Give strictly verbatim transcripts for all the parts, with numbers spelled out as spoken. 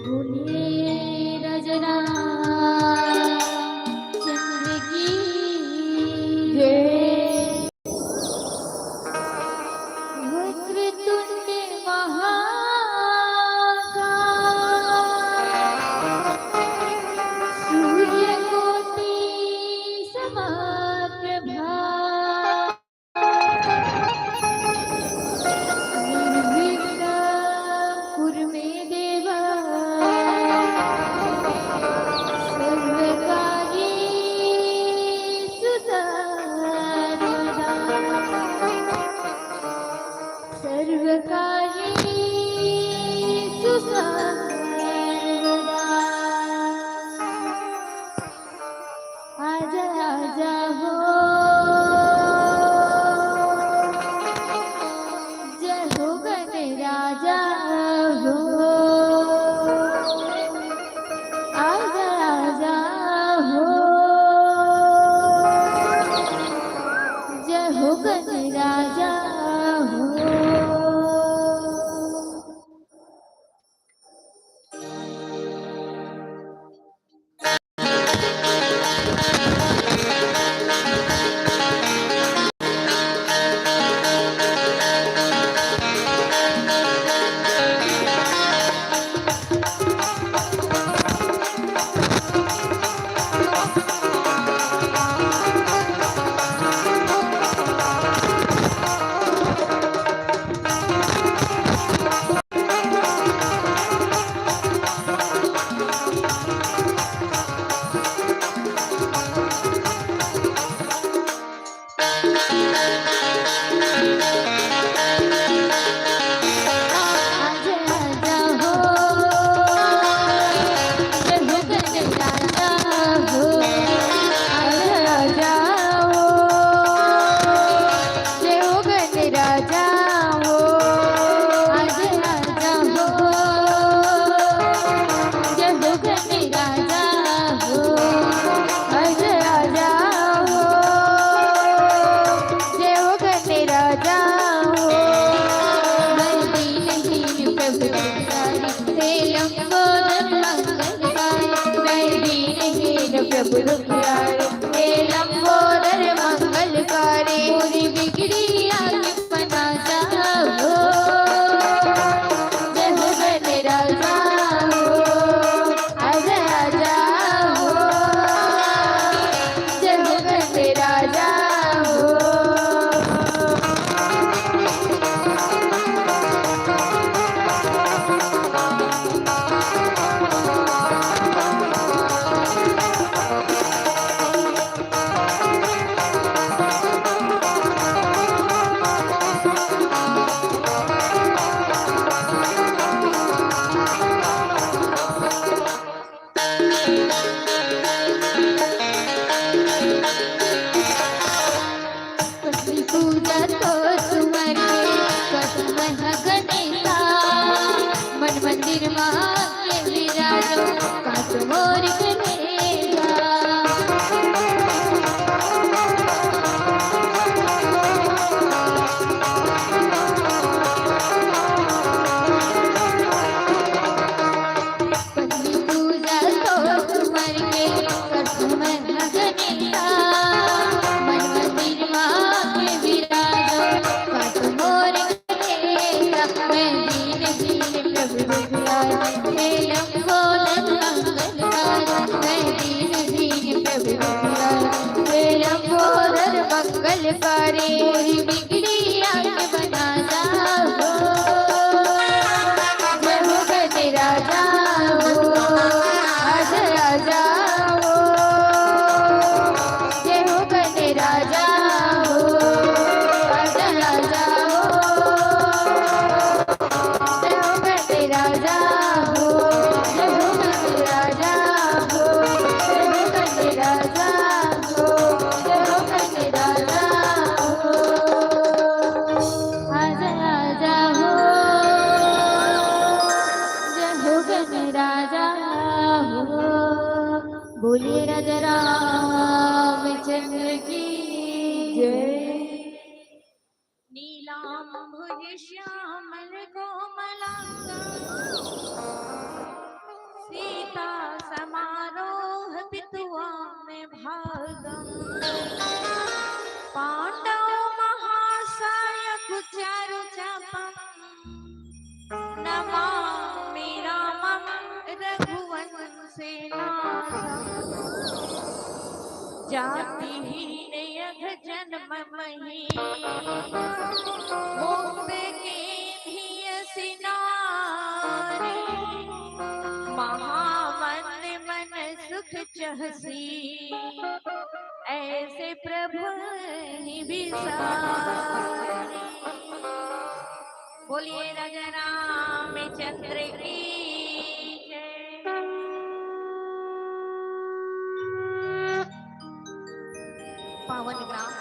बोले राजा रामचंद्र की जय। वक्रतुंड महाकाय, सूर्यकोटि समप्रभा, निर्विघ्नं कुरु मे देव, सर्वकार्येषु सर्वदा। सर्वकार्येषु सर्वदा। आजा आजा हो, जय हो गणराजा हो। आजा आजा हो, जय हो गणराजा हो। प्रभु दुखियारे, हे लंबोदर मंगलकारी, पूरी बिगड़ी आके मना जा हो। जय हो गणराजा हो, आजा आजा हो। जय हो गणराजा हो। हे लंबोदर मंगलकारी, मैं दीन दीन प्रभु दुलारी। हे लंबोदर मंगलकारी, मोरी बिगड़ी आंख बना जा हो। जय हो गणराजा हो, आज राजा हो। जय हो गणराजा हो, आज राजा हो। जय हो गणराजा हो, जय हो गणराजा हो, जय हो गणराजा हो, जय हो गणराजा हो। आजा, आजा हो, जय हो गणराजा हो। बोलिए राजा रामचंद्र की जय। नीलांबुज श्यामल कोमलांगं सीता समारोह पितुआ में भागं। पांडव महासय कुचारु चापं नमामि रामं रघुवंशे नाथं। जातिहीन अघ जन्म मही मुक्त कीन्ही असिनारी। महामंद मन सुख चहसी ऐसे प्रभु ही बिसारी। बोलिए राजा रामचंद्र की जय। पावन ग्राम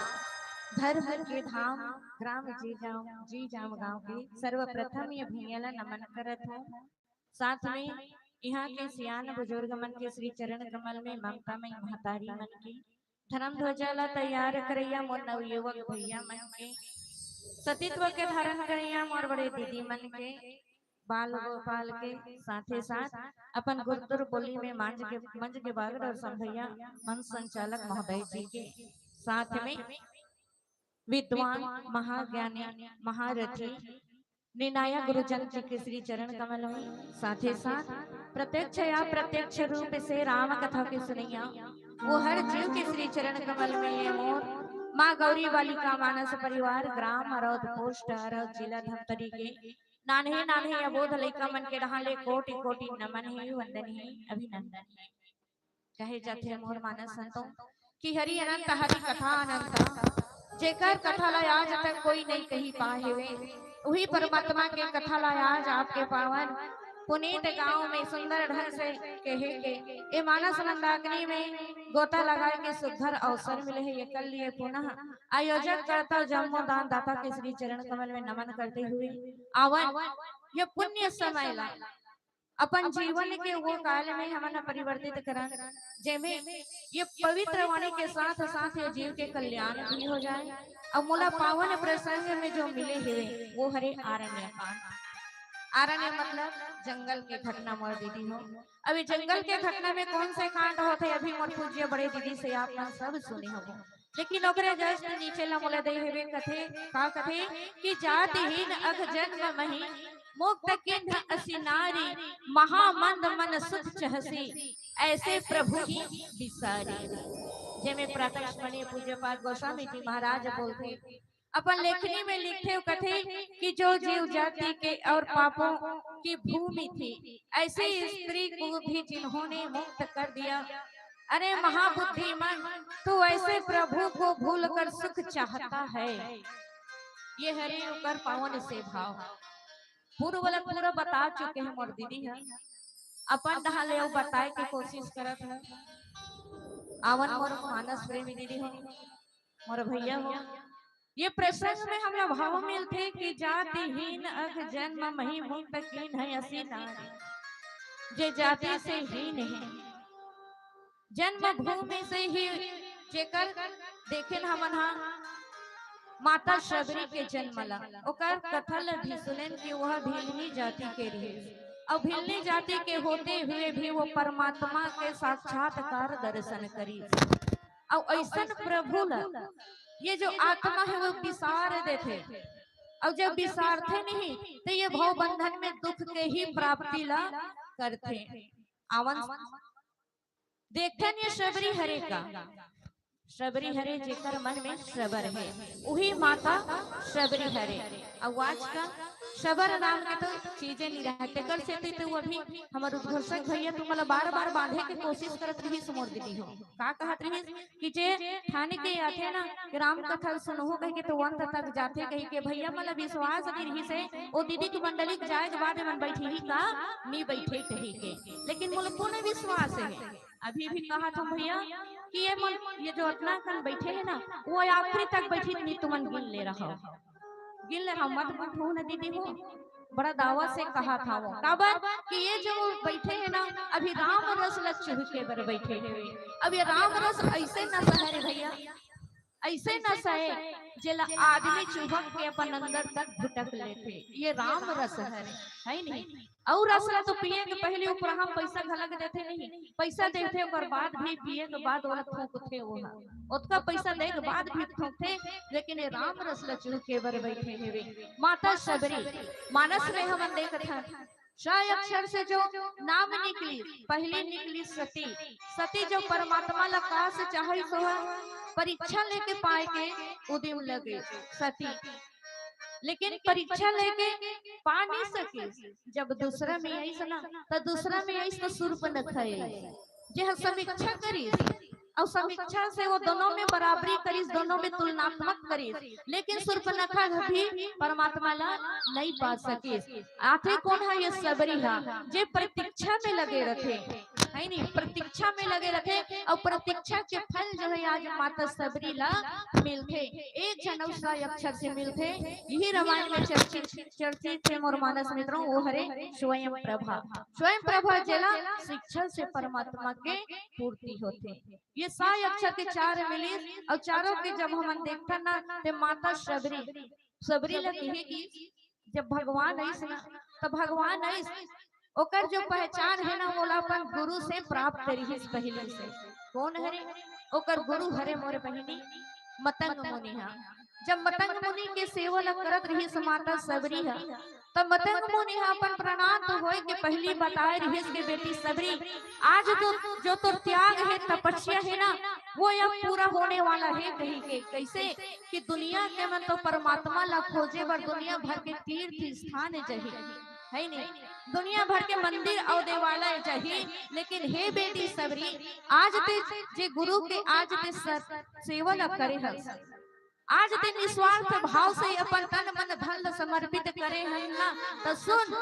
धर्म के धाम ग्राम जीजाम, जीजाम गांव के सर्वप्रथम ये भैया ला नमन करत हूँ। साथ में यहाँ के सियान बुजुर्ग मन के श्री चरण कमल में ममता मई महतारी मन के धर्म ध्वजा ला तैयार करैया मोर नवयुवक भैया मन के, सतीत्व के धारण करैया मोर बड़े दीदी मन के, बाल गोपाल के, साथे साथ अपन गुरतुर बोली में मंच के, मंच के बागड़ और संभैया मंच संचालक महोदय जी के, साथ में विद्वान महाज्ञानी महारथी निनाया गुरुजन जी के श्री चरण कमल में, साथे साथ प्रत्यक्ष या प्रत्यक्ष रूप से राम कथा के सुनैया वो हर जीव के श्री चरण कमल में ये मोर माँ गौरी बालिका मानस परिवार ग्राम अरौद पोस्ट अरौद जिला धमतरी के नान्हे नान्हे अबोध लइका मन के डहान ले कोटि कोटि नमन हे, वंदन हे, अभिनंदन हे। कहे जाथे मोर मानस संतो कि हरि अनंत हरि कथा अनंत, जेकर कथा ला आज तक कोई नहीं कही पाए हुए, वही परमात्मा के कथा ला आज आपके पावन पुनीत गांव में सुंदर ढंग से कहे के ए मानस मंदाकिनी में गोता लगाए के सुघर अवसर मिले हे। एकर लिए पुनः आयोजक कर्ता जम्मो दान दाता के श्री चरण कमल में नमन करते हुए आवन ये पुण्य समय ला अपन जीवन के वो काल में हमन परिवर्तित करन, जेमे ये पवित्र वाणी के साथ साथ ये जीव के कल्याण भी हो जाए। अब मोला पावन प्रसंग में जो मिले हुए वो हरे आरण्य कांड। आरण्य मतलब जंगल के घटना मोर दीदी हो। अभी जंगल के घटना में कौन से कांड होते अभी मोर पूज्य बड़े दीदी से आप मन सब सुने हो, लेकिन ओकरे just नीचे ला मोला दे हेवे कथे, का कथे कि जातिहीन अघ जन्म मही मुक्त किन्ह असि नारी, महामंद मन सुख चहसी ऐसे प्रभु ही बिसारी। जेमे प्रातः स्मरणीय पूज्य पाद गोस्वामी जी महाराज बोलथे, अपन लेखनी में लिखथे, कथे कि जो जीव जाति के और पापों की भूमि थी, ऐसी स्त्री को भी जिन्होंने मुक्त कर दिया। अरे महाबुद्धिमान, तू ऐसे प्रभु को भूलकर सुख चाहता है। ये हरे ऊपर पावन से भाव। पूर्व वाला पूरा बता चुके हैं मोर दीदी है, अपन डहान ले अउ बताए के कोशिश करत है। आवन मोर मानस प्रेमी दीदी हो, मोर भैया हो, ये प्रसंग में हमला भाव मिलथे कि जातिहीन अघ जन्म मही मुक्त कीन्ह असि नारी। जे जाति से हीन है, जन्मभूमि से ही जेकर देखेन हमन हा माता शबरी के जन्म ला, ओकर कथा ला भी सुनेन कि वह भिलनी जाति के रहिस, अउ भिलनी जाति के होते हुए भी वो परमात्मा के साक्षात्कार दर्शन करिस। अउ ऐसन प्रभु ला ये जो आत्मा है वो बिसार देथे, अउ जब बिसारथे नहीं तो ये भव बंधन में दुख के ही प्राप्ति ला करथे। आवन देखथन ये शबरी हरे का, शबरी हरे जेकर मन में शबर हे, उही माता शबरी हरे। अउ आज का शबर नाम के तो चीजे नहीं रहे, तेकर सेती तो अभी हमर उद्घोषक भैया तुमला बार-बार बांधे के कोशिश करत रहिस मोर दीदी हो। का कहत रहिस कि जे ठाने के आथे ना कि राम कथा सुनहू कहिके तो अंत तक जाथे कहिके, भैया मला विश्वास नहीं रहिस हे, ओ दीदी के मंडली के जाए के बाद मन बैठी ही का, नी बैठे कहिके। लेकिन मोला पूर्ण विश्वास हे, अभी भी कहत हंव भैया कि ये मन, ये जो अतना कन बैठे हे ना, वो आखिरी तक बैठी, नी तुमन गिन ले रहा, गिन ले रहा, मत बैठो ना दीदी हो। बड़ा दावा से कहत हंव, काबर कि ये जो बैठे हे ना, अभी राम रस ल चुहके बर बैठे हे। अब ये राम रस ऐसे नशा हे रे भैया, ऐसे नशा हे जेला आदमी चुहक के अपन अंदर तक घुटक लेथे। ये राम रस हरे, है नहीं? अउ रस ला तो पिए के पहले उपराहा पैसा घलक देथे नहीं, पैसा देथे ओकर बाद भी पिए के बाद ओला थूकथे, ओहा ओतका पैसा दे के बाद भी थूकथे, लेकिन ये राम रस ला चुहके बर बैठे हेवे। माता शबरी, मानस में हमन देखत हन, श अक्षर से जो नाम निकली, पहली निकली सती। सती जो परमात्मा ला का से चाहे, सो परीक्षा लेके पाए के उदिम लगे सती, लेकिन परीक्षा लेके पा नहीं सके। जब दूसरा में आइस ना, तो दूसरा में आइस तो शूर्पनखा आइस, जे ह समीक्षा करिस, अउ समीक्षा से वो दोनों में बराबरी करिस, दोनों में तुलनात्मक करिस, लेकिन शूर्पनखा भी परमात्मा ला नहीं पा सकिस। आथे कोन ह? ये शबरी ह, जे प्रतीक्षा में लगे रथे, है नी? प्रतीक्षा में लगे रथे, अउ प्रतीक्षा के फल जो है आज माता शबरी ला मिलथे, एक झन अउ श अक्षर से मिलथे। यही रामायण में चर्चित, चर्चित हे मोर मानस मित्रों, वो हरे स्वयं प्रभा। स्वयं प्रभा जेला शिक्षा से परमात्मा के पूर्ति होथे। ये श अक्षर के चार मिलिस, अउ चारों के जब हमन देखथन ना, ते माता शबरी, शबरी ला कहे कि जब भगवान आइस ना, त भगवान आइस, ओकर जो पहचान हे ना, ओला अपन गुरु से प्राप्त रिहिस पहली से। कोन हरे? ओकर गुरु हरे मोर बहिनी मतंग मुनि हा। जब मतंग मुनि के सेवा ला करत रिहिस माता शबरी हा, त मतंग मुनि हा अपन प्रणाम तो होए के पहली बताए रिहिस के, बेटी शबरी, आज जो, जो तोर त्याग हे, तपस्या हे ना, वो अब पूरा होने वाला हे कहिके। कैसे? कि दुनिया के मन तो परमात्मा ला खोजे बर दुनिया भर के तीर्थ स्थान जही, है नी? दुनिया भर के मंदिर अउ देवालय जही, लेकिन हे बेटी शबरी, आज ते जे गुरु के आज ते सत-, सेवा ला करे हस, आज ते निस्वार्थ भाव से अपन तन मन धन ला समर्पित करे हस ना, त सुन,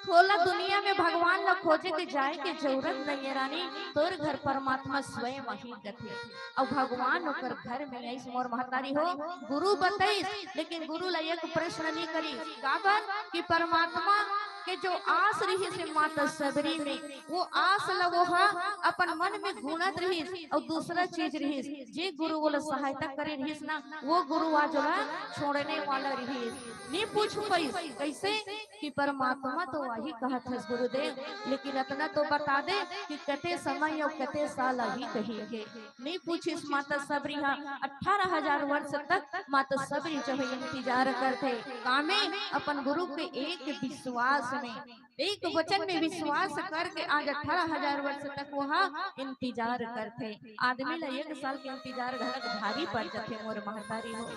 तोला दुनिया में भगवान ला खोजे के जाए के जरूरत नहीं है रानी, तोर घर परमात्मा स्वयं आही कथे। अउ भगवान ओकर घर में आइस मोर महतारी हो, गुरु बताइस, लेकिन गुरु ला एक प्रश्न नहीं करिस, काबर कि परमात्मा के जो आस रिहिस हे माता शबरी में, वो आस ला वो हा अपन मन में गुणत रिहिस, अउ दूसरा चीज रिहिस, जे गुरु ओला सहायता करे रिहिस ना, वो गुरु आज ओला छोड़ने वाला रिहिस। नहीं पूछ पाइस, कैसे? कि परमात्मा तो वही कहत हस गुरुदेव, लेकिन अतना तो बता दे कि कते समय अउ कते साल आही कहिके। नहीं पूछिस माता शबरी हा, अठारह हजार वर्ष तक माता शबरी जो है इंतजार करथे। कामे? अपन गुरु के एक विश्वास में, एक वचन में विश्वास करके आज अठारह हजार वर्ष तक वो हा इंतजार करथे। आदमी ला एक साल के इंतजार घलक भारी पड़ जाथे मोर महतारी हो।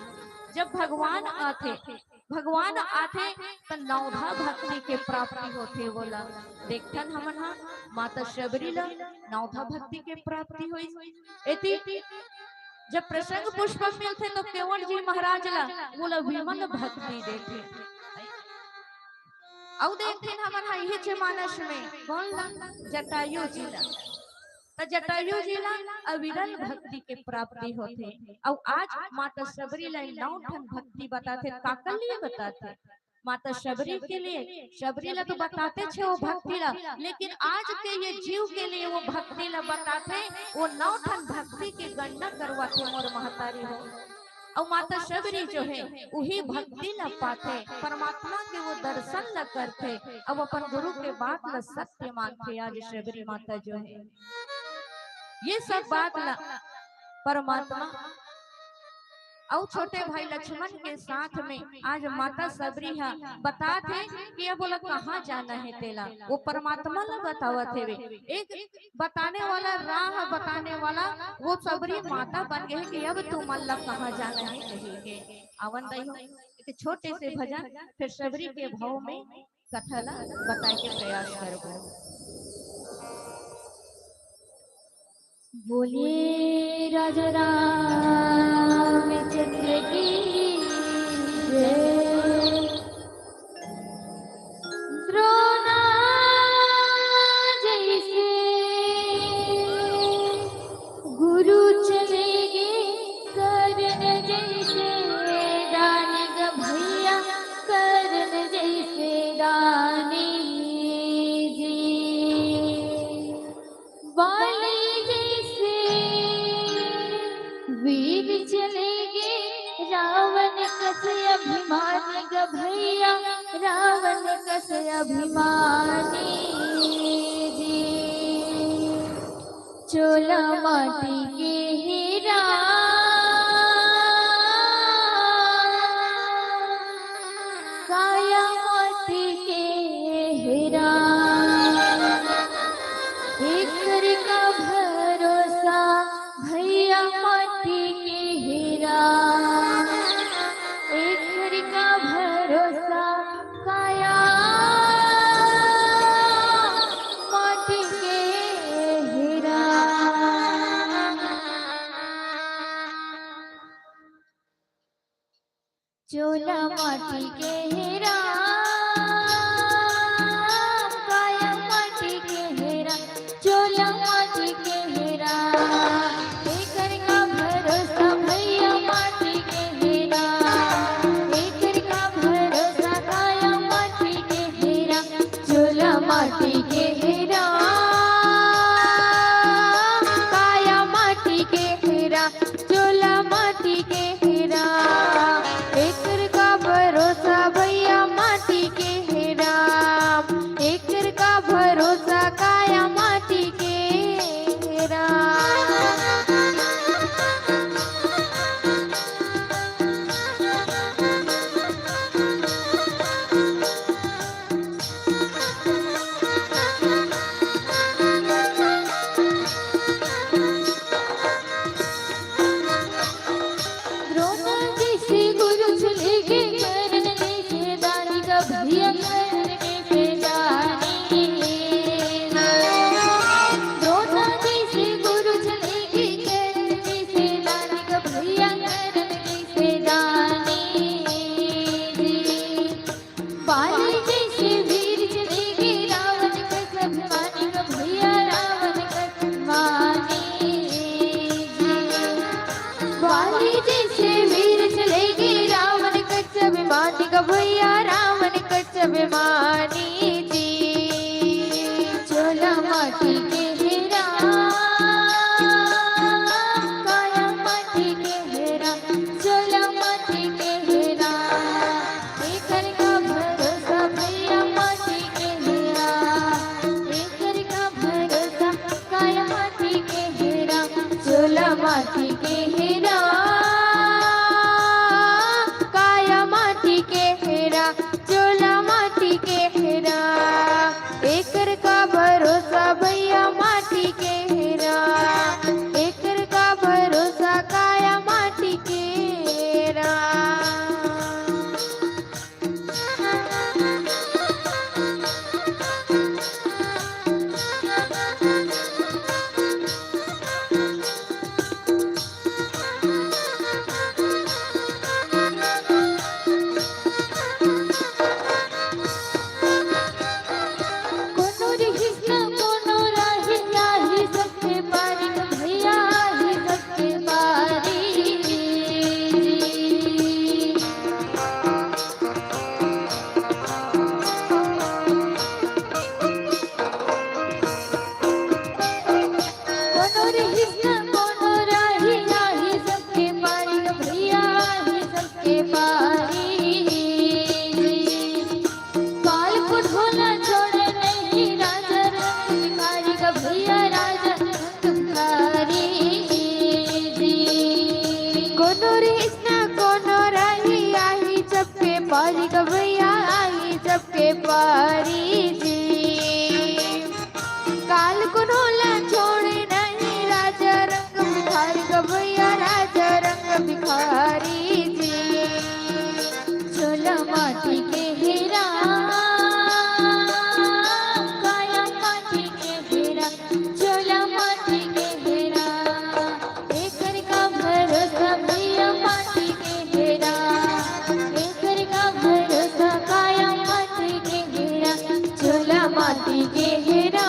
जब भगवान आथे, भगवान आथे त नवधा भक्ति के प्राप्ति होथे। ओला देखथन हमन हा, माता शबरी ला नवधा भक्ति के प्राप्ति होइस। एती जब प्रसंग पुष्पम मिलथे तो केवट जी महाराज ला ओला विमल भक्ति देथे। अउ देखथन हमन हा इही चे मानस में कोन ला? जटायु जी ला। त जटायु जी ला अविरल भक्ति के प्राप्ति होथे। अउ आज माता शबरी ला नौ ठन भक्ति बताथे, काकर लिए बताथे? माता शबरी के लिए। शबरी ला तो बताथे छे वो भक्ति ला, लेकिन आज के ये जीव के लिए वो भक्ति ला बताथे, वो नौ ठन भक्ति के गणना करवाथे मोर महतारी हो। अउ माता शबरी जो है, उही भक्ति ला पाथे, परमात्मा के वो दर्शन ला करथे, अउ अपन गुरु के बात ला सत्य मानथे। आज शबरी माता जो है, ये सब बात ला परमात्मा अउ छोटे भाई लक्ष्मण के साथ में आज माता सबरी ह बतात हे कि अब ओला कहाँ जाना हे तेला, वो परमात्मा ला बतावत हेवे। एक बताने वाला, राह बताने वाला वो सबरी माता बन गे हे कि अब तुमन ला कहाँ जाना हे कहिके। आवन दाई हो, एक छोटे से भजन, फिर सबरी के भाव में कथा ला बताए के प्रयास करबो। बोलिए राजा रामचंद्र की जय। द्रोणा जैसे गुरु चले गे, कर्ण जैसे दानी ग भैया, कर्ण जैसे दानी जी। वाली जैसे वीर चले गे, रावण कस अभिमानी ग भैया, रावण कस अभिमानी जी। चोला माटी के हीरा, काया माटी के हीरा, एकर का भरोसा भैया माटी के हीरा, एकर का भरोसा काया माटी के हीरा। चोला माटी के हीरा, काया माटी के हीरा, चोला माटी के हीरा। एकर का भरोसा भैया माटी के हीरा, एकर का भरोसा काया माटी के हीरा, चोला माटी के हीरा, काया माटी के हीरा, चोला माटी के हीरा। एकर का भरोसा भैया माटी के हीरा, एकर का भरोसा काया माटी के हीरा। द्रोण जैसे गुरु चले गे, कर्ण जैसे दानी ग भैया, कर्ण जैसे दानी। द्रोण जैसे गुरु चले गे, कर्ण जैसे दानी ग भैया, कर्ण जैसे दानी। वाली जैसे वीर चले गे, रावण कस अभिमानी ग भैया, रावण कस अभिमानी। वाली जैसे वीर चले गे, रावण कस अभिमानी ग भैया, रावण कस अभिमानी जी। चोला माटी के हीरा, काया माटी के हीरा, चोला माटी के हीरा। एकर का भरोसा भैया माटी के हीरा, एकर का भरोसा काया माटी के हीरा, चोला माटी के हीरा, काया माटी के हीरा, चोला माटी के हीरा। एकर का भरोसा भैया माटी के हीरा, एकर का भरोसा काया माटी के हीरा। कोनो रिहिस न कोनो राही, आही सबके पारी भैया, आही सबके पारी। कोनो रिहिस न कोनो राही, आही सबके पारी भैया, आही सबके पारी। काल को ढोला छोड़े नहीं, राजा रंग भिखारी ग भैया, राजा रंग भिखारी। कोनो रिहिस न भिखारी जी। काल कोनो ला छोड़े नहीं राजा रंग भिखारी गवैया, राजा रंग भिखारी जी। चोला माटी के हेरा, काया माटी के हेरा, चोला माटी के हेरा। एकर का भरोसा भैया माटी के हेरा, एकर का भरोसा काया माटी के हेरा, चोला माटी के हेरा,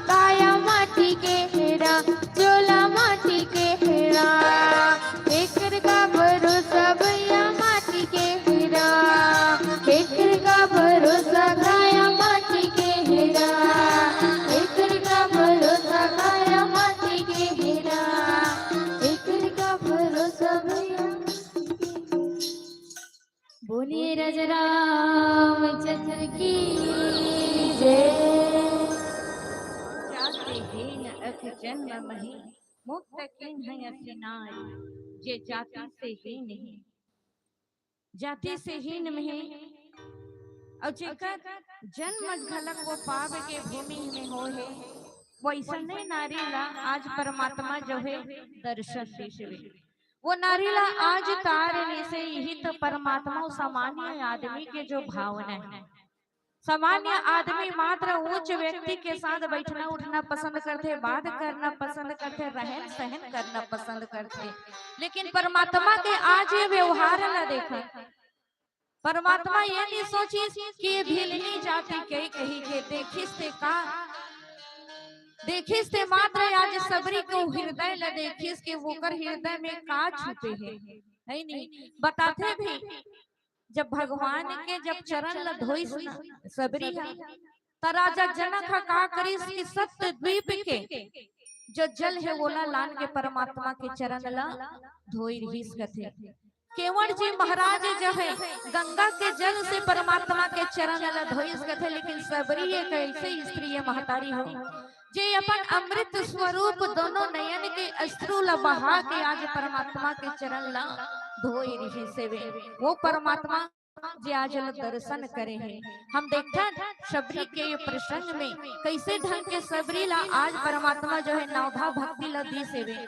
काया माटी के हेरा, चोला माटी के हेरा। एकर का भरोसा भैया माटी के हेरा, एकर का भरोसा काया माटी के हेरा, एकर का भरोसा काया माटी के हेरा, एकर का भरोसा भैया। बोलिए राजा रामचंद्र की जय। जातिहीन अख जन्म मही, मुक्त कीन्ह अति नारी, जे जाति से हीन हे। जाति से हीन में हे, अउ जेकर जन्म घलक वो पाप के भूमि में होय हे, वइसने नारी ला आज परमात्मा जो हे दर्शन दिस हे। वो नारी ला आज तार निस हे, इही तो परमात्मा अउ सामान्य आदमी के जो भावना हे। सामान्य आदमी मात्र ऊंच व्यक्ति के साथ बैठना उठना पसंद करथे, बात करना पसंद करथे, रहन सहन करना पसंद करथे, लेकिन परमात्मा के आज ये व्यवहार ला देखा। परमात्मा ये नहीं सोचिस कि ये भिलनी जाति के कही के देखिस ते का, देखिस ते मात्र आज सबरी के हृदय ला देखिस कि वोकर हृदय में का छुपे हे, है नहीं? बताथे भी, जब भगवान के जब चरण ला धोइस ना सबरी ह, त राजा जनक ह का करिस कि सत्य द्वीप के जो जल हे, वोला लान के परमात्मा के चरण ला धोई रिहिस कथे। केवट जी महाराज जो हे, गंगा के जल से परमात्मा के चरण ला धोइस कथे, लेकिन सबरी एक ऐसे स्त्री हे, महतारी हो, जे अपन अमृत स्वरूप दोनों नयन के अश्रु ला बहा के आज परमात्मा के चरण ला धोई रिहिस हवे। वो परमात्मा जे आज ला दर्शन करे हे। हम देखथन सबरी के ये प्रसंग में कइसे ढंग के सबरी ला आज परमात्मा जो हे नवधा भक्ति ला दिस हवे।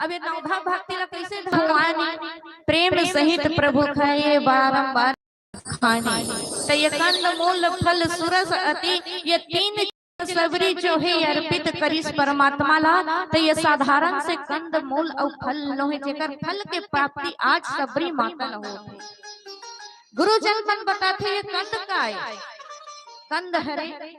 अब ये नवधा भक्ति ला कइसे ढंग भगवान प्रेम सहित प्रभु खाए बारंबार खाने। त ये कंद मूल फल सुरस अति, ये तीन सबरी जो हे अर्पित करिस परमात्मा ला, त ये साधारण से कंद मूल अउ फल नोहे, जेकर फल के प्राप्ति आज सबरी माता ला होत हे। गुरुजन मन बताथे ये कंद का हे? कंद हरे,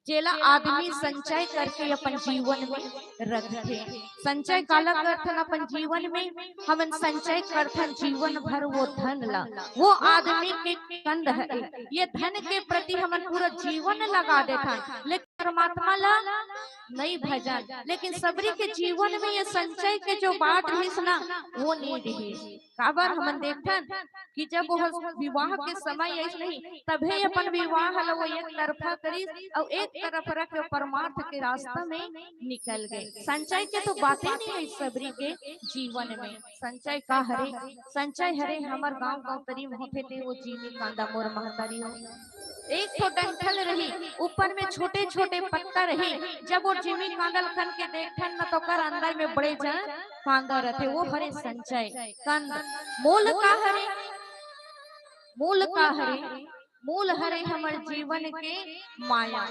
जेला आदमी संचय करके अपन जीवन में रखथे। संचय काला करथन अपन जीवन में? हमन संचय करथन जीवन भर वो धन ला, वो आदमी के कंद हरे। ये धन के प्रति हमन पूरा जीवन लगा देथन, लेकिन परमात्मा ला नहीं भजन। लेकिन सबरी के जीवन में ये संचय के जो बात रहिस ना, वो नहीं रहिस। काबर हमन देखथन कि जब वो विवाह के समय आइस नहीं, तभे अपन विवाह ला वो एक तरफा करिस अउ एक तरफ रख के परमार्थ के रास्ता में निकल गे। संचय के तो बाते नहीं हे सबरी के जीवन में। संचय का हरे? संचय हरे हमर गांव गांव तरी में होथे ते वो जीमी कांदा मोर महतारी हो। एक ठो डंठल रही, ऊपर में छोटे-छोटे पत्ता रही। जब वो जीमी कांदा ल खन के देखथन न, तो ओकर अंदर में बड़े जन कांदा रथे। वो हरे संचय, कंद। मूल का हरे? मूल का हरे? मूल हरे हमर जीवन के माया।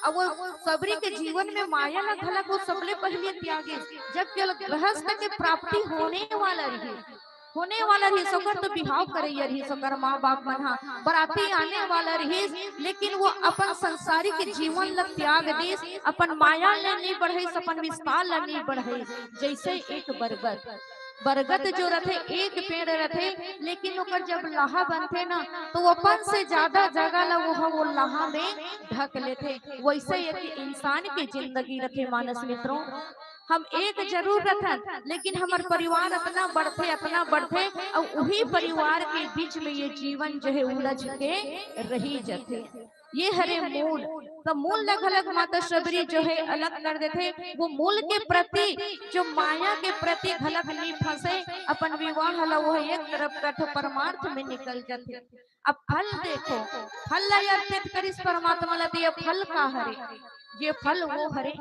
अब वो सबरी के जीवन में माया ला घलक वो सबले पहले त्यागिस, जब केवल गृहस्थ के प्राप्ति होने वाला रही, होने वाला रहिस, ओकर तो बिहाव करइया रहिस, ओकर माँ बाप मन ह बराती आने वाला रहिस, लेकिन वो अपन संसारिक जीवन ल त्याग दिस, अपन माया ल नइ बढ़ाइस, अपन विस्तार ल नइ बढ़ाइस। जैसे एक बरगद, बरगद जो रथे, एक पेड़ रथे, लेकिन ओकर जब लाहा बनथे ना, तो वो अपन से ज्यादा जगह ला वो ह वो लाहा में ढक लेथे। वैसे एक इंसान के जिंदगी रथे, मानस मित्रों। हम एक जरूर रथन, लेकिन हमर परिवार अतना बढ़थे, अतना बढ़थे, अउ उही परिवार के बीच में ये जीवन जो हे उलझ के रही जथे। ये हरे मूल। त मूल ल घलक माता शबरी जो हे अलग कर देथे। वो मूल के प्रति, जो माया के प्रति घलक नी फंसे, अपन विवाह ल वो एक तरफ करथे, परमार्थ में निकल जाथे। अब फल देखो, फल ला अर्पित करिस परमात्मा ला, त ये फल का हरे? ये फल वो हरे,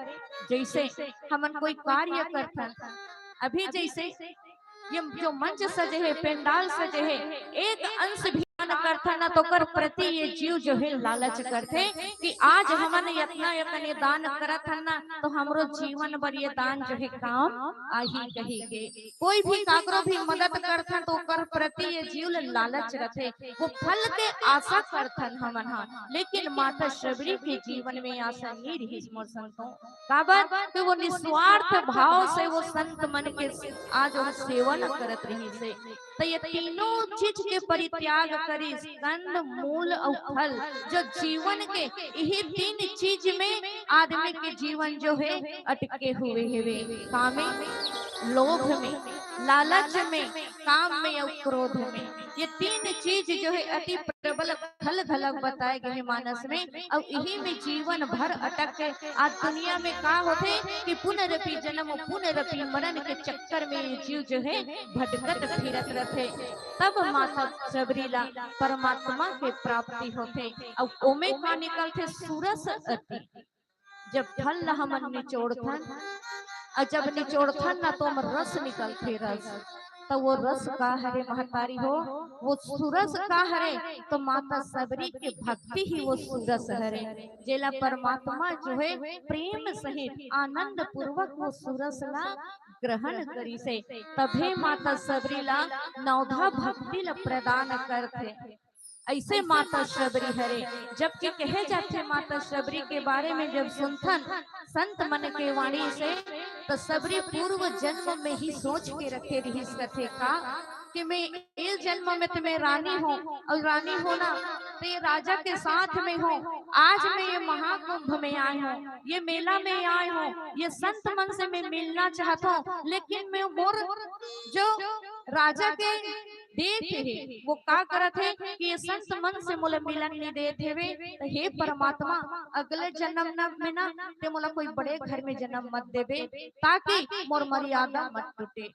जैसे हमन कोई कार्य करथन, अभी जैसे ये जो मंच सजे हे, पंडाल सजे हे, एक अंश भी दान करथन ना, तो ओकर प्रति ये जीव जो हे लालच करथे कि आज हमन इतना, इतने दान करत हन ना, तो हमरो जीवन भर ये दान जो हे काम आही कही के। कोई भी काकरो भी मदद करथन तो ओकर प्रति ये जीव ल लालच रथे, वो फल के आशा करथन हमन हा। लेकिन माता शबरी के जीवन में आशा नहीं रहिस मोर संतो। काबर कि वो निस्वार्थ भाव से वो संत मन के आज वो सेवा ल करत रहिस हे। त ये तीनों चीज के परित्याग करिस, कंद, मूल अउ फल, जो जीवन के यही तीन चीज में आदमी के जीवन जो हे अटके हुए हेवे। कामे, लोभ में, लालच में, काम में अउ क्रोध में। ये तीन चीज जो हे अति प्रबल फल घलक बताए गए हे मानस में, अउ यही में जीवन भर अटक के आज दुनिया में का होथे कि पुनरपि जन्म, पुनरपि मरण के चक्कर में ये जीव जो हे भटकत फिरत रथे। तब माता शबरी ला परमात्मा के प्राप्ति होथे। अउ ओमे का निकलथे? सुरस अति। जब फल ला हमन निचोड़थन, अउ जब निचोड़थन ना, तो हमर रस निकलथे, रस। त वो रस का हरे महतारी हो? वो सुरस का हरे? तो माता शबरी के भक्ति ही वो सुरस हरे, जेला परमात्मा जो हे प्रेम सहित आनंद पूर्वक वो सुरस ला ग्रहण करिस हे। तभे माता शबरी ला नवधा भक्ति ला प्रदान करथे। ऐसे माता शबरी हरे, जबकि कहे जाथे माता शबरी के बारे में जब सुनथन संत मन के वाणी से, तो शबरी पूर्व जन्म में ही सोच के रखे रहिस कथे का कि मैं ये जन्म में तो मैं रानी हूँ, और रानी हूँ ना, तो ये राजा के साथ में हूँ। आज मैं ये महाकुंभ में आई हूँ, ये मेला में आई हूँ, ये संत मन से मैं मिलना चाहता हूँ, लेकिन मैं मोर जो राजा के देख हे, वो का करत हे कि ये संत मन से मोला मिलन नहीं देत हेवे। तो हे परमात्मा, अगले जन्म न में ना ते मोला कोई बड़े घर में जन्म मत देबे, ताकि मोर मर्यादा मत टूटे,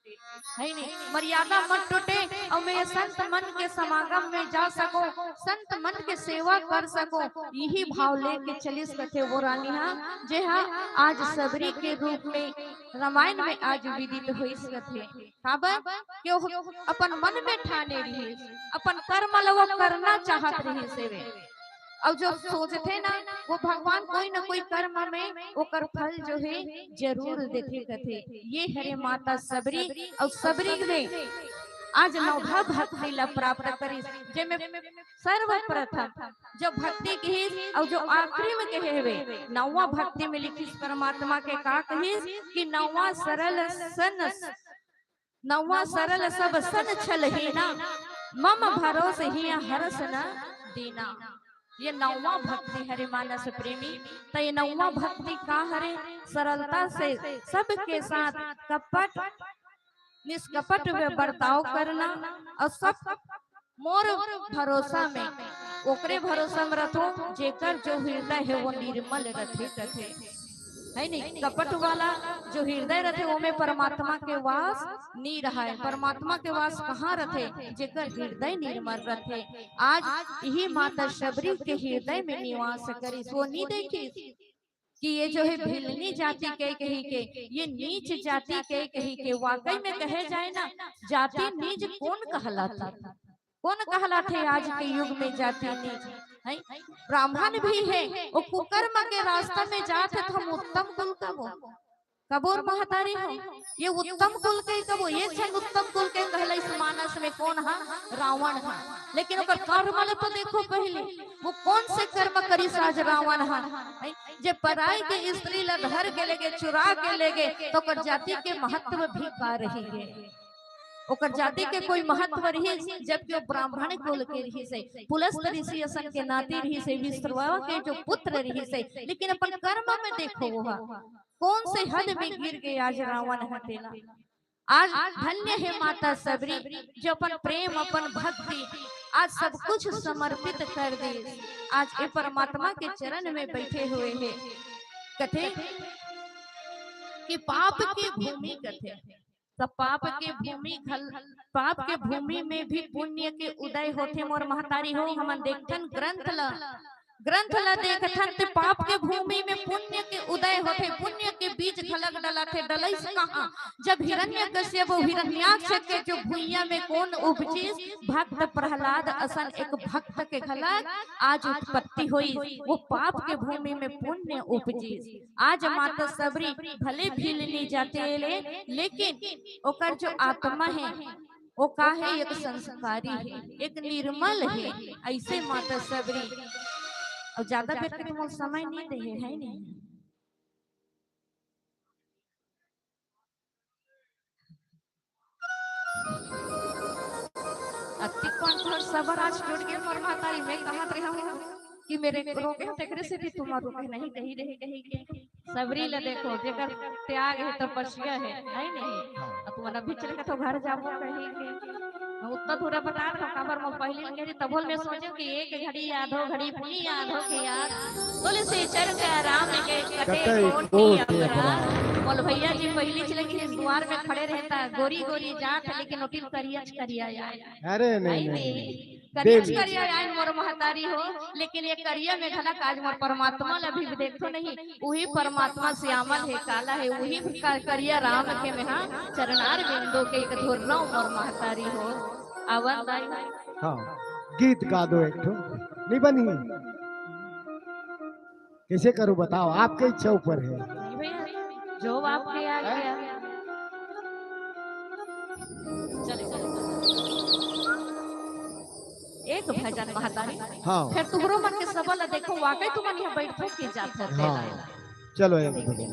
है नहीं? मर्यादा मत टूटे और मैं संत मन के समागम में जा सकूं, संत मन के सेवा कर सकूं। यही भाव लेके चलिस कथे वो रानी हा, जे हा आज शबरी के रूप में रामायण में आज विदित होइस कथे। काबर? कि वो अपन मन में ठाने रहिस, अपन कर्म ल वो करना चाहत रहिस हेवे। अउ जो सोचथे ना, वो भगवान कोई ना कोई कर्म में ओकर फल जो हे जरूर देथे कथे। ये हरे माता शबरी, अउ शबरी में आज नवधा भक्ति ला प्राप्त करिस, जेमे सर्वप्रथम जो भक्ति किहिस अउ जो आखिरी में कहे हेवे, नौवा भक्ति में लिखिस परमात्मा के का कहिस कि नौवा सरल सन नौवा सरल सब सन छल हीना, मम भरोस हिया हरस न दीना। ये नौवा भक्ति हरे मानस प्रेमी। त ये नौवा भक्ति का हरे? सरलता से सबके साथ कपट, निष्कपट में बर्ताव करना और सब मोर भरोसा में, ओकरे भरोसा में रथो, जेकर जो हृदय हे वो निर्मल रथे, कथे। है नहीं? कपट वाला जो हृदय रथे, ओमे परमात्मा के वास नी रहय। परमात्मा के वास कहाँ रथे? जेकर हृदय निर्मल रथे। आज यही माता शबरी के हृदय में निवास करिस। वो नी देखिस कि ये जो हे भिलनी जाति के कही के, ये नीच जाति के कही के। वाकई में कहे जाए ना, जाति नीच कौन कहलाथे? कौन कहलाथे आज के युग में जाति नीच? हैं? ब्राह्मण भी हे, वो कुकर्म के रास्ता में जात हे, त हम उत्तम कुल कबो, कबोर महतारी हो, ये उत्तम कुल के कबो, ये झन उत्तम कुल के कहलाइस मानस में। कौन हा? रावण हा। लेकिन ओकर कर्म ल तो देखो पहले, वो कौन से कर्म करिस आज रावण हा? हैं? जे पराई के स्त्री ला धर के लेगे, चुरा के लेगे, तो ओकर जाति के महत्व भी का रही गे? ओकर जाति के कोई महत्व रहिस, जबकि वो ब्राह्मण कुल के रहिस हे, पुलस्त ऋषि असन के नाती रहिस हे, विश्रवा के जो पुत्र रहिस हे, लेकिन अपन कर्म में देखो वो हा कौन से हद में गिर गे आज रावण हा तेला। आज धन्य हे माता सबरी, जो अपन प्रेम, अपन भक्ति, आज सब कुछ समर्पित कर दे। आज ए परमात्मा के चरण में बैठे हुए हे। कथे कि पाप के भूमि कथे, त पाप के भूमि घल, पाप के भूमि में भी पुण्य के उदय होथे मोर महतारी हो। हमन देखथन ग्रंथ ल, ग्रंथ ल देखथन, ते पाप के भूमि में पुण्य के उदय होथे, पुण्य के बीज घलक डलथे। डलइस कहाँ? जब हिरण्यकश्यप अउ हिरण्याक्ष के जो भुइयां में कोन उपजिस, भक्त प्रहलाद असन एक भक्त के घलक आज उत्पत्ति होइस। वो पाप के भूमि में पुण्य उपजिस। आज माता सबरी भले भीलनी जाति ले, लेकिन ओकर जो आत्मा हे, वो का हे? एक संस्कारी हे, एक निर्मल हे। अइसे माता सबरी, अउ ज्यादा बेर के तो मोर समय नइ देहे, हे नहीं? अतिक पंथर सबर आज टूट गे मोर महतारी। मैं कहत रहे हूँ कि मेरे रोके हो, तेकरे से भी तुम रोके नहीं कही रहे, कही के सबरी ल देखो, जेकर त्याग हे, तपस्या हे, है नहीं? हाँ। अब तुमन अभी चल के तो घर जाबो कही के। हम उत्तर पूरा बता रहा, काबर मैं पहले ले कही, तब मैं सोचे कि एक घड़ी या दो घड़ी पुनी याद हो के यार, तुलसी चर्चा राम के कटे कटे कोटि कोटि अपराध। अपराध। बोल भैया जी, पहली चले के दुआर में खड़े रहता, गोरी गोरी जात, लेकिन ओटिल करियच करिया यार। अरे नहीं, आई नहीं, नहीं। नहीं। करियच देवी। करिया आइन मोर महतारी हो, लेकिन ये करिया में घला काज मोर परमात्मा ल अभी देखो नहीं, उही परमात्मा श्यामल हे, काला हे, उही क-, करिया राम के मेहा चरणार बिंदु के एक धुर्रा मोर महतारी हो। आवन दाई। हाँ, गीत गा दो एक ठो। नहीं बनी? कैसे करूँ बताओ, आपके इच्छा ऊपर है। नहीं भैया, जो आपके आ गया। चले, चले। एक भजन महतारी। हाँ। फिर तुहरो मन के सबर ल देखो, वाकई तुमन यहाँ बैठो के जात हो हाँ। तेरा। चलो एक भजन।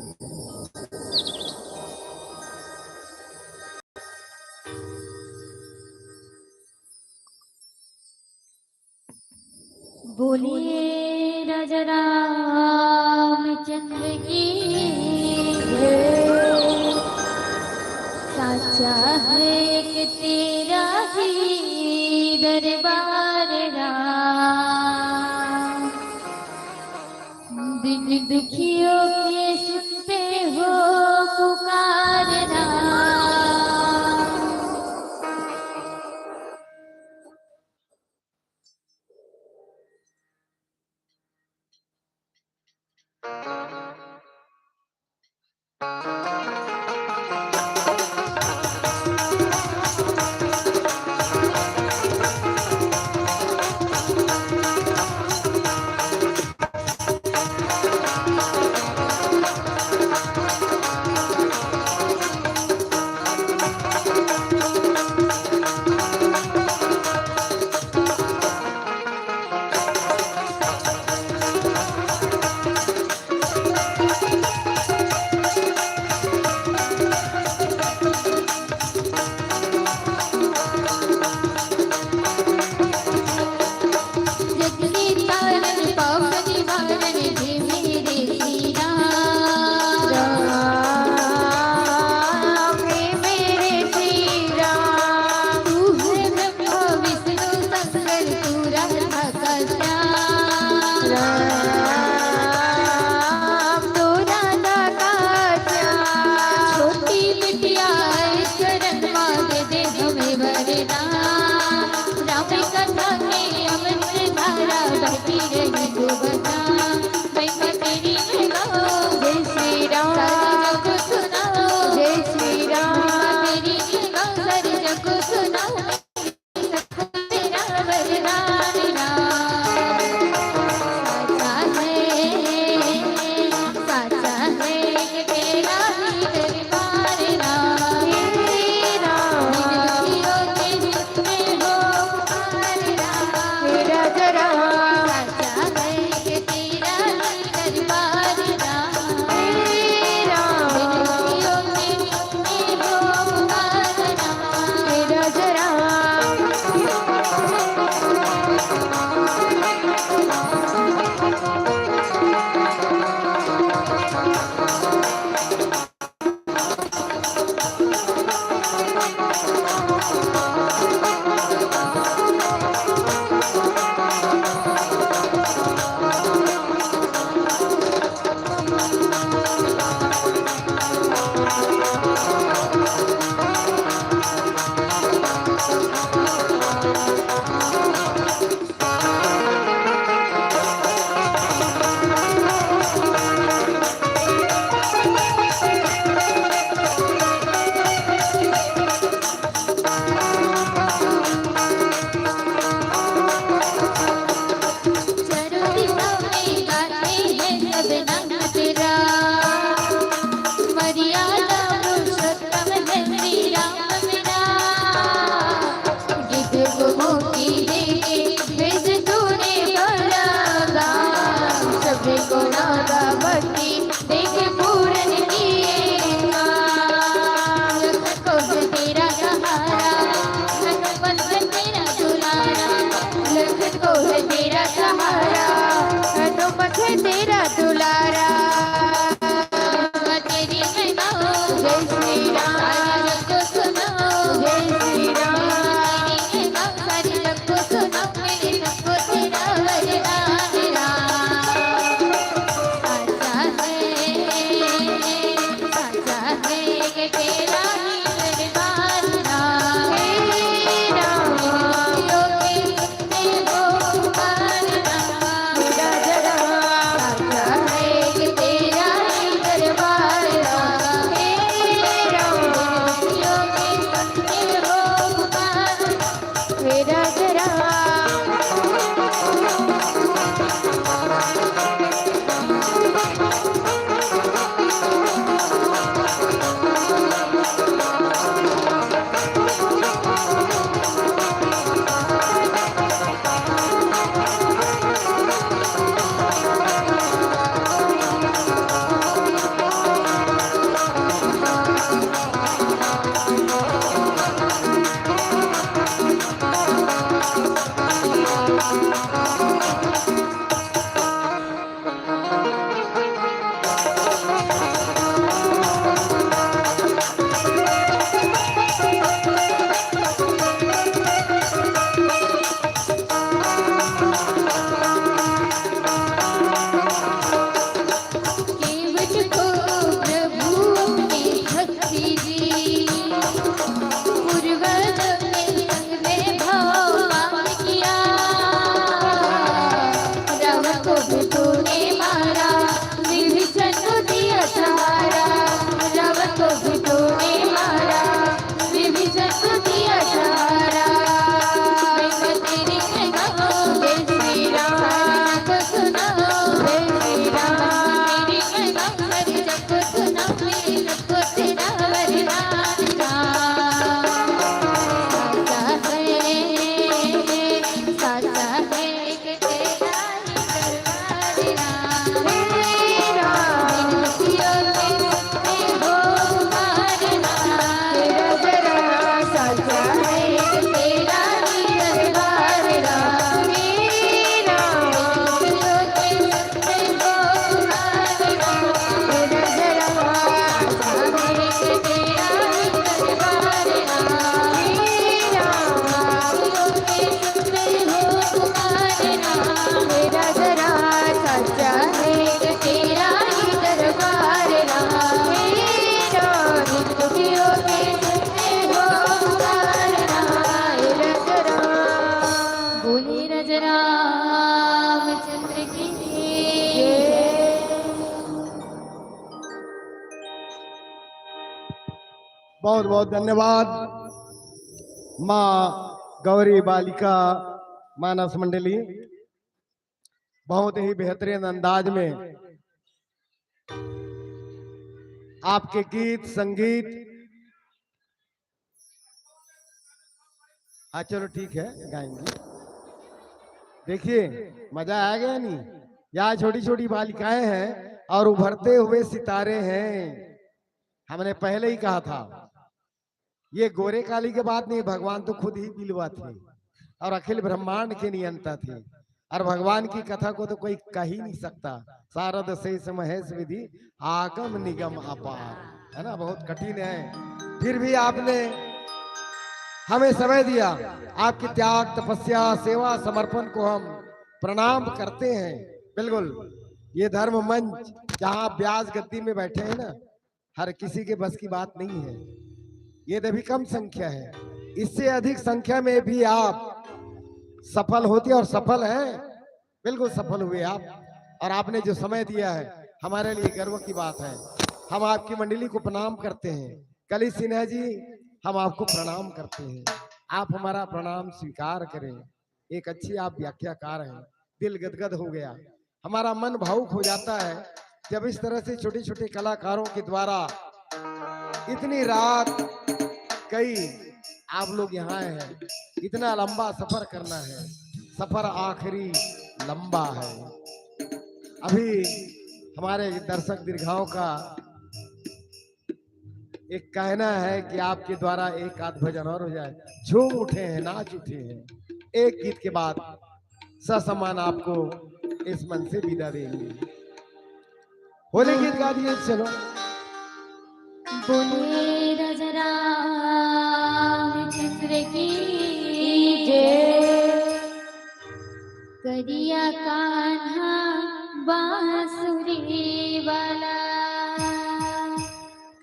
बोलिए राजा रामचंद्र की जय। साचा है एक तेरा ही दरबार राम, दिन दुखियों के सुनते हो पुकार राम। चारों दिशाओं में गाते हैं सब नाम तेरा। मर्यादा पुरुषोत्तम है श्री राम मेरा। गिद्ध को मोती देके भेज तूने बड़ा गाम। सबको नादा भक्ति देके पूरन किए काम। लखन को है तेरा सहारा, हनुमत है तेरा दुलारा। लखन को है तेरा सहारा, हनुमत है तेरा दुलारा। तेरी महिमा हो जय श्री राम। सारे जग को सुनाओ जय श्री राम। तेरी महिमा हो सारे जग को सुनाओ। मेरे सबको तेरा वरदान राम। साचा है, साचा है ये तेरा ही दरबार राम। हे राम। तेरे भक्तों के तेरा जगह, तेरा ही दरबार। हे राम। तेरा जगह। केवट को प्रभु अपने भक्ति दी। पूर्वज के संग में भाव मान किया। रावण को भी तूने मारा, विभीषण को दिया सहारा। रावण को भी तूने मारा, विभीषण को दिया सहारा। महिमा तेरी सुनाओ जय श्री राम। सुनाओ जय श्री राम। तेरी महिमा सारी जग को सुनाओ, मेरे जग को तेरा वरदान राम। साचा है, साचा है कि तेरा ही दरबार राम। हे राम। बोले राजा रामचंद्र की जय। बहुत बहुत धन्यवाद माँ गौरी बालिका मानस मंडली, बहुत ही बेहतरीन अंदाज में आपके गीत संगीत। हाँ, चलो ठीक है, गाएंगे। देखिए, मजा आ गया नहीं? यहाँ छोटी छोटी बालिकाएं हैं और उभरते हुए सितारे हैं। हमने पहले ही कहा था, ये गोरे काली के बात नहीं, भगवान तो खुद ही बिलवा थे और अखिल ब्रह्मांड के नियंता थे। और भगवान की कथा को तो कोई कह ही नहीं सकता। शारद शेष महेश विधि आगम निगम अपार, है ना, बहुत कठिन है। फिर भी आपने हमें समय दिया, आपकी त्याग, तपस्या, सेवा, समर्पण को हम प्रणाम करते हैं। बिल्कुल, ये धर्म मंच, जहां आप ब्याज गद्दी में बैठे हैं ना, हर किसी के बस की बात नहीं है। ये तो अभी कम संख्या है, इससे अधिक संख्या में भी आप सफल होती और सफल हैं, बिल्कुल सफल हुए आप। और आपने जो समय दिया है, हमारे लिए गर्व की बात है। हम आपकी मंडली को प्रणाम करते हैं। कली सिन्हा जी, हम आपको प्रणाम करते हैं, आप हमारा प्रणाम स्वीकार करें। एक अच्छी आप व्याख्याकार हैं, दिल गदगद हो गया, हमारा मन भावुक हो जाता है जब इस तरह से छोटे छोटे कलाकारों के द्वारा इतनी रात कई आप लोग यहाँ आए हैं। इतना लंबा सफर करना है, सफर आखिरी लंबा है। अभी हमारे दर्शक दीर्घाओं का एक कहना है कि आपके द्वारा एक आध भजन और हो जाए। झूम उठे हैं, नाच उठे हैं। एक गीत के बाद ससम्मान आपको इस मंच से विदा देंगे। होली गीत गा दिए, चलो। बोले राजा रामचंद्र की जय। करिया कान्हा बांसुरी वाला,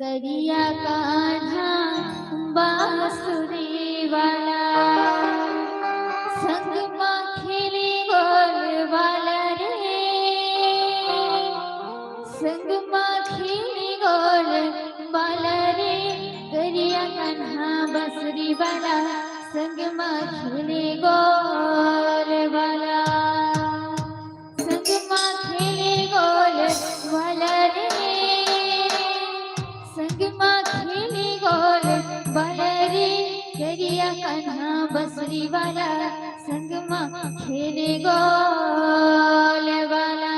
करिया कान्हा बांसुरी वाला, संग मा खेले गोल वाला रे, संग मा खेले गोल वाला रे, करिया कान्हा बांसुरी वाला, संग मा खेले गोल वाला, संग मा खेले गोल वाला रे, संग मा खेले गोल वाला रे, करिया कान्हा बांसुरी वाला, संग मा खेले गोल वाला।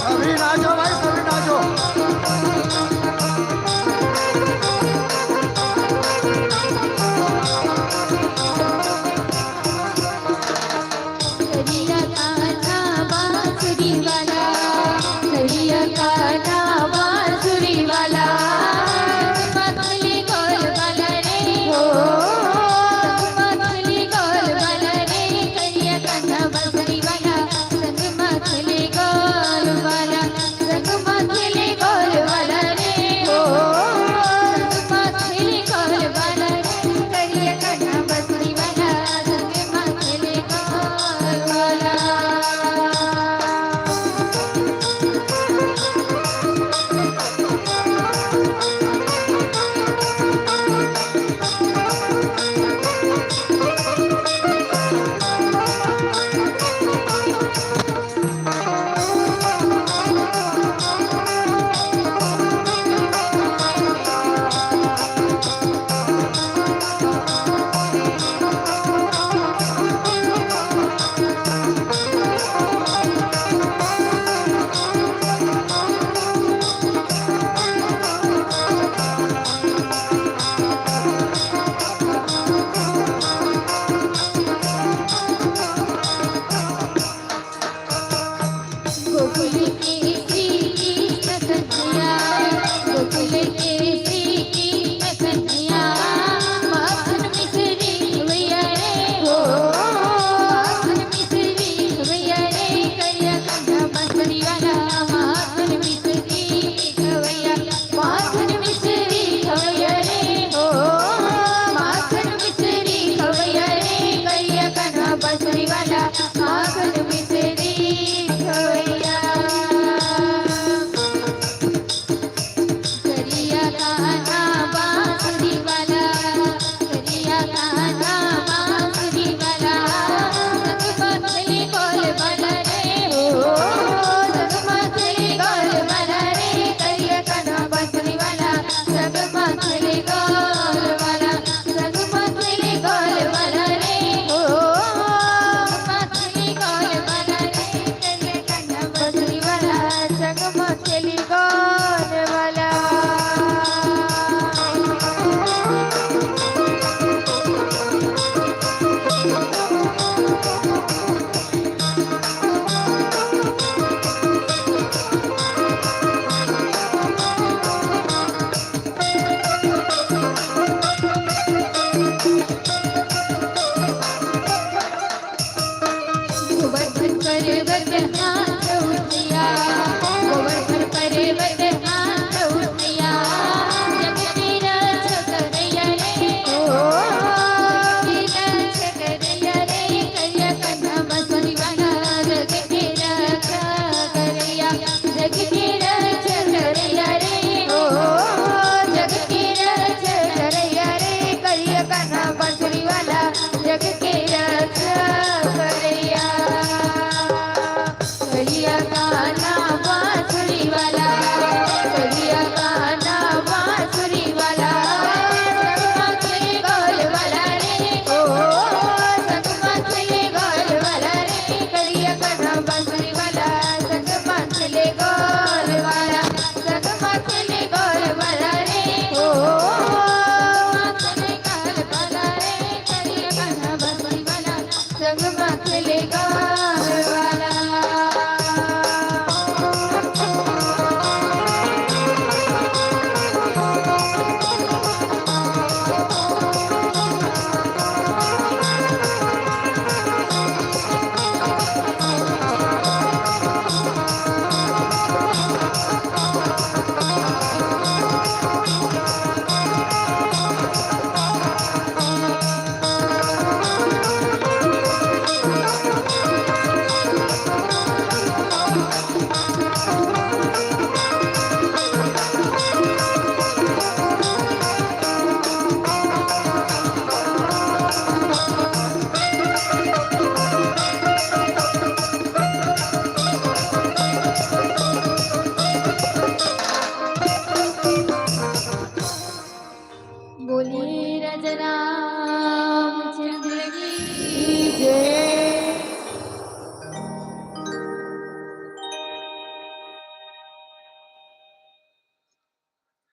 सभी नाचो भाई, सभी नाचो।